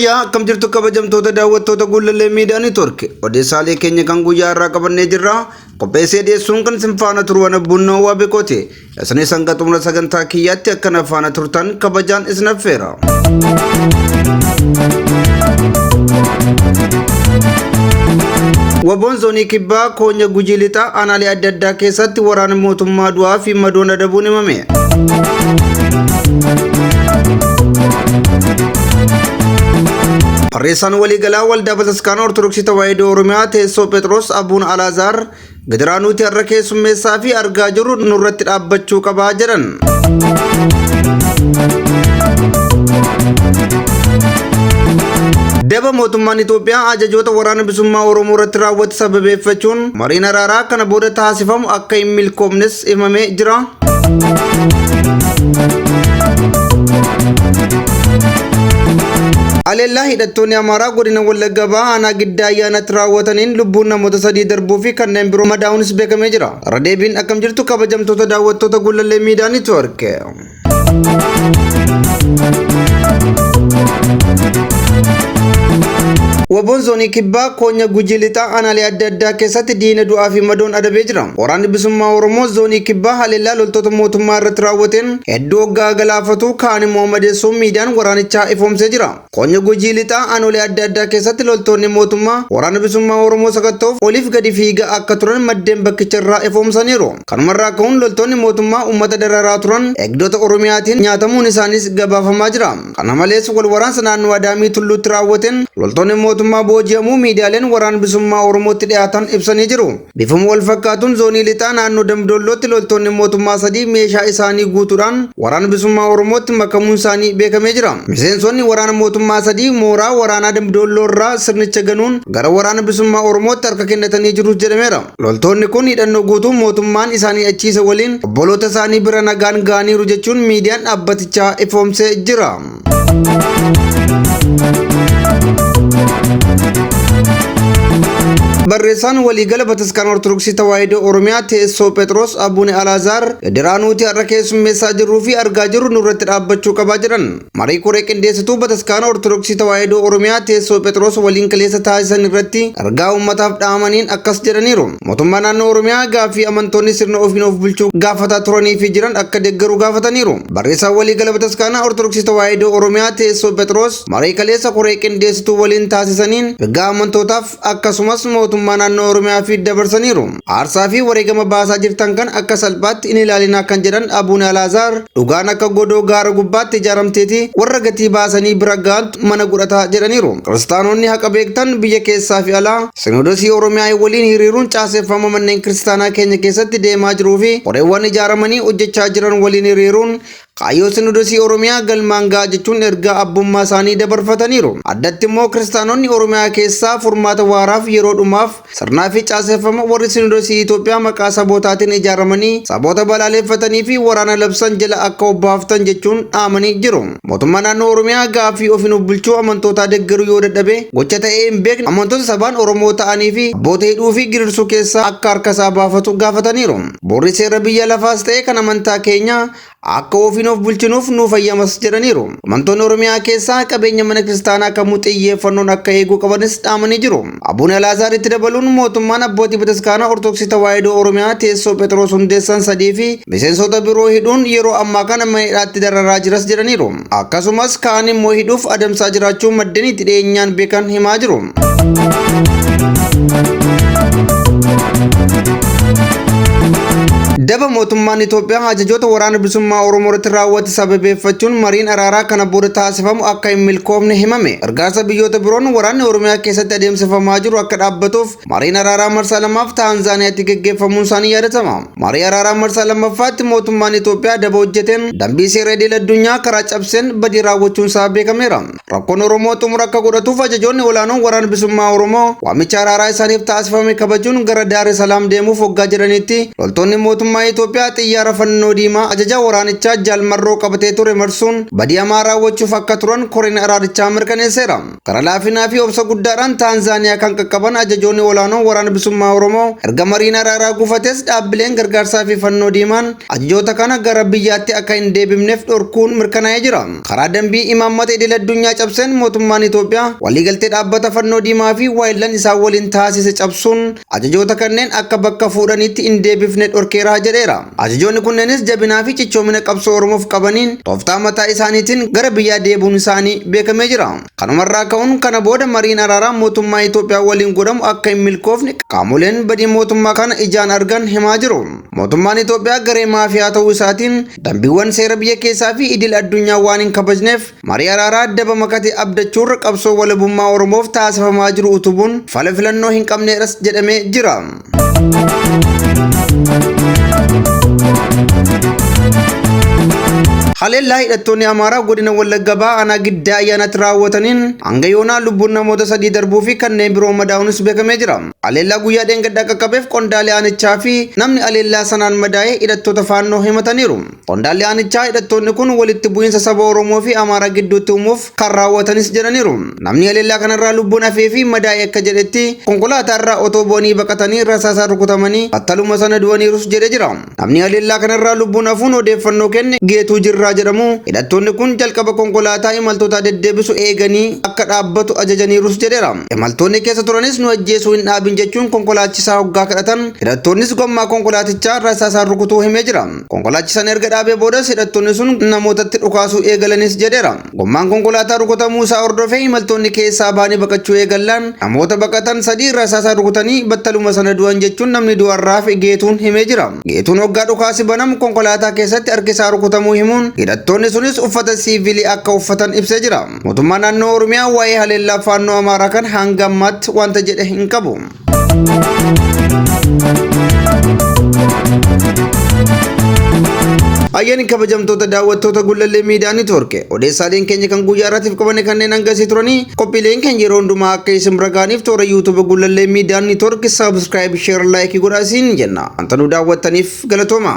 Yooyyaa akkam jirtu kabajamtoota daawwattoota Guullallee Miidiyaa Neetwoork odeessaalee keenya kan guyyaa irraa qabannee jirra. Qopheessee dhiyeessuun kan isin faana turu ana Bunnoo Waabekooti. Isinis hanga xumura sagantaa kiyyaatti akkana faana turtan kabajaan isin affeera. Waboon zoonii kibbaa koonya Gujii lixaa aanaalee adda addaa keessatti waraana mootummaa du'aa fi madoon adabuun himame. Barreessaan waliigalaa Waldaa Bataskaana Ortodoksii Tawaahidoo Oromiyaa Teessoo Phexros Abuun Alaazaar gidiraa nuti har'a keessummeessaa fi argaa jirru nurratti dhaabbachuu qabaa jedhan. Daba mootummaan Itoophiyaa ajajoota waraana bilisummaa Oromoo irratti raawwate sababeeffachuun mariin araaraa kana booda taasifamu akka hin milkoomnes himamee jira. Haleellaa hidhattoonni Amaaraa godina Wallagga Bahaa aanaa Giddaa Ayyaanaatti raawwataniin lubbuun namoota sadii darbuu fi kanneen biroo madaa'uunis beekamee jira. Irra deebiin akkam jirtu kabajamtoota daawwattoota Gullallee Miidiyaa Neetwoork. Waboon zoonii kibbaa koonya Gujii lixaa aanaalee adda addaa keessatti diina du'aa fi madoon adabee jira. Waraanni bilisummaa Oromoo zoonii kibbaa haleellaa loltoota mootummaa irratti raawwateen hedduu hoggaa galaafatu kaan immoo madeessuun miidiyaan waraanichaa ifoomsee jira. Koonya Gujii lixaa aanolee adda addaa keessatti loltoonni mootummaa waraana bilisummaa Oromoo sakatta'uuf oliif gadi fiigaa akka turan maddeen bakkicha irraa ifoomsaniiru. Kanumarraa ka'uun loltoonni mootummaa uummata dararaa turan eegdota Oromiyaatiin nyaatamuun isaanis gabaafamaa jira. Kana malees wal waraansa naannoo Adaamii Tulluutti raawwateen loltoonni mootummaa booji'amuu miidiyaaleen waraana bilisummaa Oromootti dhiyaatan ibsanii jiru. Bifuma wal fakkaatuun zoonii lixaa naannoo Dambidollootti loltoonni mootummaa sadii meeshaa isaanii guutuudhaan waraana bilisummaa Oromootti makamuun isaanii beekamee jira. Miseensonni waraana mootummaa sadii mooraa waraanaa Dambidolloo irraa sirnicha ganuun gara waraana bilisummaa Oromootti harka kennatanii jirus jedhameera. Loltoonni kun hidhannoo guutuu mootummaan isaanii achiise waliin obboloota isaanii bira nagaan ga'aniiru jechuun miidiyaan dhaabbatichaa ifoomsee jira. Barreessaan waliigala Bataskaana Ortodoksii Tawaahidoo Oromiyaa Teessoo Phexros Abune Alaazaar gidiraa nuti har'a keessummeessaa jirruu fi argaa jirru nurratti dhaabbachuu qabaa jedhan. Marii koree qindeessituu Bataskaana Ortodoksii Tawaahidoo Oromiyaa Teessoo Phexros waliin kaleessa taasisan irratti ergaa uummataaf dhaamaniin akkas jedhaniiru. Mootummaa naannoo Oromiyaa gaaffii amantoonni sirna ofiin of bulchuu gaafataa turanii fi jiran akka deeggaru gaafataniiru. Barreessaan waliigala Bataskaana Ortodoksii Tawaahidoo Oromiyaa Teessoo Phexros marii kaleessa koree qindeessituu waliin taasisaniin ergaa amantootaaf akkasumas mootummaa naannoo Oromiyaa fi dabarsaniiru. Aarsaa fi wareegama baasaa jirtan kan akka salphaatti hin ilaalinaa kan jedhan Abuun Alaazaar dhugaan akka godoo gaara gubbaatti ijaaramteeti warra gatii baasanii bira ga'antu mana godhata jedhaniiru. Kiristaanonni haqa beektan biyya keessaa fi alaa Sinoodosii Oromiyaa waliin hiriiruun caaseffama manneen kiristaanaa keenya keessatti deemaa jiruu fi koreewwan ijaaramanii hojjechaa jiran waliin hiriiruun Kaayyoo Sinodosii Oromiyaa galmaan ga'a jechuun ergaa abbummaa isaanii dabarfataniiru. Addatti immoo kiristaanonni Oromiyaa keessaa furmaata waaraaf yeroo dhumaaf sirnaa fi caaseffama warri Sinodosii Itoophiyaa maqaa sabootaatiin ijaaramanii saboota balaaleffatanii fi waraana labsan jala akka obbaaftan jechuun dhaamanii jiru. Mootummaa naannoo Oromiyaa gaaffii ofiin of bulchuu amantootaa deeggaruu yoo dadhabe gocha ta'ee hin beekne amantoota sabaan Oromoo ta'anii fi abboota hidhuu fi gidirsuu keessaa akka harka isaa baafatu gaafataniiru. Boorri seera biyya lafaas ta'e kan amantaa keenyaa akka ofiin of bulchinuuf nu fayyamas jedhaniiru. Amantoonni Oromiyaa keessaa qabeenya mana kiristaanaa kamuu xiyyeeffannoon akka eeguu qabanis dhaamanii jiru. Abuun Alaazaar itti dabaluun mootummaan abbootii bataskaanaa Ortodoksii Tawaahidoo Oromiyaa teessoo Phexros hundeessan sadii fi miseensota biroo hidhuun yeroo ammaa kana mana hidhaatti dararaa jiras jedhaniiru. Akkasumas kaan immoo hidhuuf adamsaa jiraachuu maddeen itti dhiyeenyaan beekan himaa jiru. Daba mootummaan Itoophiyaa ajajoota waraana bilisummaa Oromoo irratti raawwate sababeeffachuun mariin araaraa kana booda taasifamu akka hin milkoofne himame. Gargaarsa biyyoota biroon waraanni Oromiyaa keessatti adeemsifamaa jiru akka dhaabbatuuf mariin araaraa marsaa lamaaf Taanzaaniyaatti geggeeffamuun isaanii yaadatama. Marii araaraa marsaa lammaffaatti mootummaan Itoophiyaa daba hojjeteen dambii seera idil addunyaa karaa cabseen badii raawwachuun isaa beekameera. Rakkoon Oromoo xumura akka godhatuuf ajajoonni olaanoon waraana bilisummaa Oromoo waamicha araaraa isaaniif taasifame kabajuun gara Daar es Salaam deemuuf hoggaa jedhanitti loltoonni mootummaa mootummaa Itoophiyaa xiyyaara fannoo diimaa ajaja waraanichaa Jaal Marroo qabatee ture marsuun badii hamaa raawwachuuf akka turan koreen araarichaa mirkaneesseera. Karaa laafinaa fi obsa guddaadhaan Taanzaaniyaa kan qaqqaban ajajoonni olaanoon waraana bilisummaa Oromoo erga mariin araaraa gufates dhaabbileen gargaarsaa fi fannoo diimaan ajajoota kana gara biyyaatti akka hin deebifneef dhorkuun mirkanaa'ee jira. Karaa dambii imaammata idil addunyaa cabseen mootummaan Itoophiyaa waliigaltee dhaabbata fannoo diimaa fi waayillan isaa waliin taasise cabsuun ajajoota kanneen akka bakka fuudhanitti hin deebifne dhorkeera jedheera. Ajajoonni kunneenis jabinaa fi cichoomina qabsoo Oromoof qabaniin tooftaa mataa isaaniitiin gara biyyaa deebi'uun isaanii beekamee jira. Kanumarraa ka'uun kana booda mariin araaraa mootummaa Itoophiyaa waliin godhamu akka hin milkoofne qaamoleen badii mootummaa kana ijaan argan himaa jiru. Mootummaan Itoophiyaa garee maafiyaa ta'uu isaatiin dambiiwwan seera biyya keessaa fi idil addunyaa waan hin kabajneef marii araaraa daba makate abdachuurra qabsoo walabummaa Oromoof taasifamaa jiru utubuun fala filannoo hin qabneedhas jedhamee jira. Haleellaa hidhattoonni Amaaraa godina Wallagga Bahaa aanaa Giddaa Ayyaanaatti raawwataniin hanga yoonaa lubbuun namoota 3 darbuu fi kanneen biroo madaa'uunis beekamee jira. Haleellaa guyyaa dheengaddaa qaqqabeef qondaalli aanichaa fi namni haleellaa sanaan madaa'e hidhattoota Faannoo himataniiru. Qondaalli aanichaa hidhattoonni kun walitti bu'iinsa saba Oromoo fi Amaaraa gidduutti uumuuf kan raawwatanis jedhaniiru. Namni haleellaa kanarraa lubbuun hafee fi madaa'e akka jedhetti konkolaataa irraa otoo bu'anii baqatanii rasaasaan rukutamanii battaluma sana du'aniirus jedhee jira. Namni haleellaa kanarraa lubbuun hafuun odeeffannoo kenne Geetuu Jirraa jedhamu hidhattoonni kun jalqaba konkolaataa imaltootaa deddeebisu eeganii akka dhaabbatu ajajaniirus jedheera. Imaltoonni keessa turanis nu ajjeesuu hin dhaabin jechuun konkolaachisaa hoggaa kadhatan hidhattoonnis gommaa konkolaatichaa rasaasaan rukutuu himee jira. Konkolaachisaan erga dhaabee boodas hidhattoonni sun namootatti dhukaasuu eegalanis jedheera. Gommaan konkolaataa rukutamuu isaa hordofee imaltoonni keessaa ba'anii baqachuu eegallaan namoota baqatan 3 rasaasaan rukutanii battaluma sana du'an jechuun namni du'arraa hafe Geetuun himee jira. Geetuun hoggaa dhukaasi banamu konkolaataa keessatti harki isaa rukutamuu himuun hidhattoonni sunis uffata siivilii akka uffatan ibsee jira. Mootummaan naannoo Oromiyaa waa'ee haleellaa Faannoo Amaaraa kan hanga ammaatti wanta jedhe hin qabu. Ayyaanni kabajamtoota daawwattoota Gullallee Miidiyaa Niitwoork odeessaaleen keenya kan guyyaa irraatiif qabanne kanneen hangasii turanii qophiileen keenya yeroo hundumaa akka isin bira ga'aniif toora YouTube Gullallee Miidiyaa Niitwoork saabskraayib, sheer, laayikii godhaa isin jenna. Wanta nu daawwattaniif galatooma.